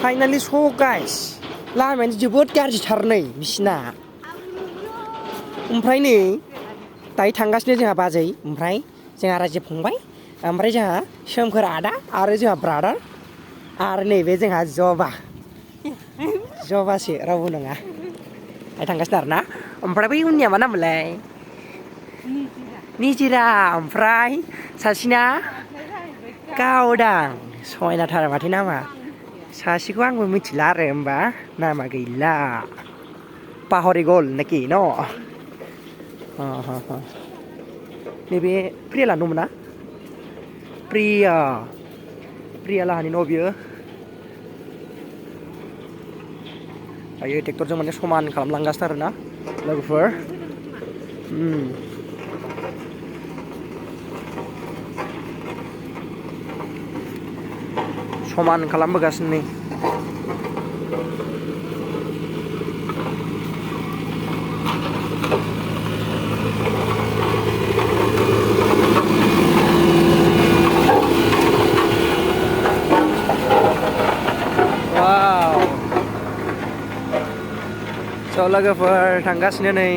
finally स' guys लामायानो जोबोद गाज्रिथार नै बिसिना ओमफ्राय नै दायो थांगासिनो जोंहा बाजै ओमफ्राय जोंहा रायजो फंबाय ओमफ्राय जोंहा सोमखोर आदा आरो जोंहा ब्रादार आरो नैबे जोंहा जबासो रावबो नङा दायो थांगासिनो आरोना ओमफ्राय बै उननिया मा नाममोनलाय निजिरा ओमफ्राय सासेना गावदां समायनाथार माथो नामा सासेखौ आंबो मिथिला आरो होमबा नामा गैला पाहरिगल नाखि न' नैबे प्रिया लाहानि दंमोन ना प्रिया लाहानि न' बियो दायो ट्रेक्टरजों माने समान खालामलांगासिनो आरोना लोगोफोर समान खालामबोगासिनो नै वाव स' लोगोफोर थांगासिनो नै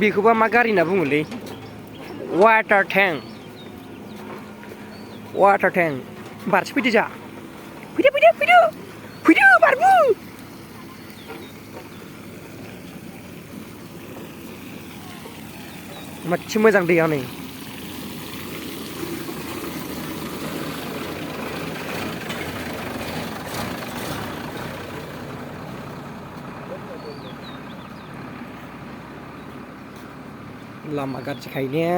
बेखौबा मा गारि होनना बुङोलै वाटार टेंक बारसो फैदो जा फैदो बारबो माथि मोजां दैया नै लामा गाज्रिखायनो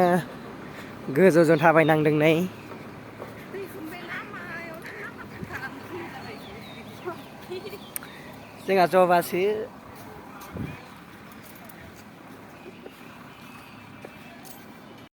गोजौजों थाबायनांदों नै जोंहा जबासो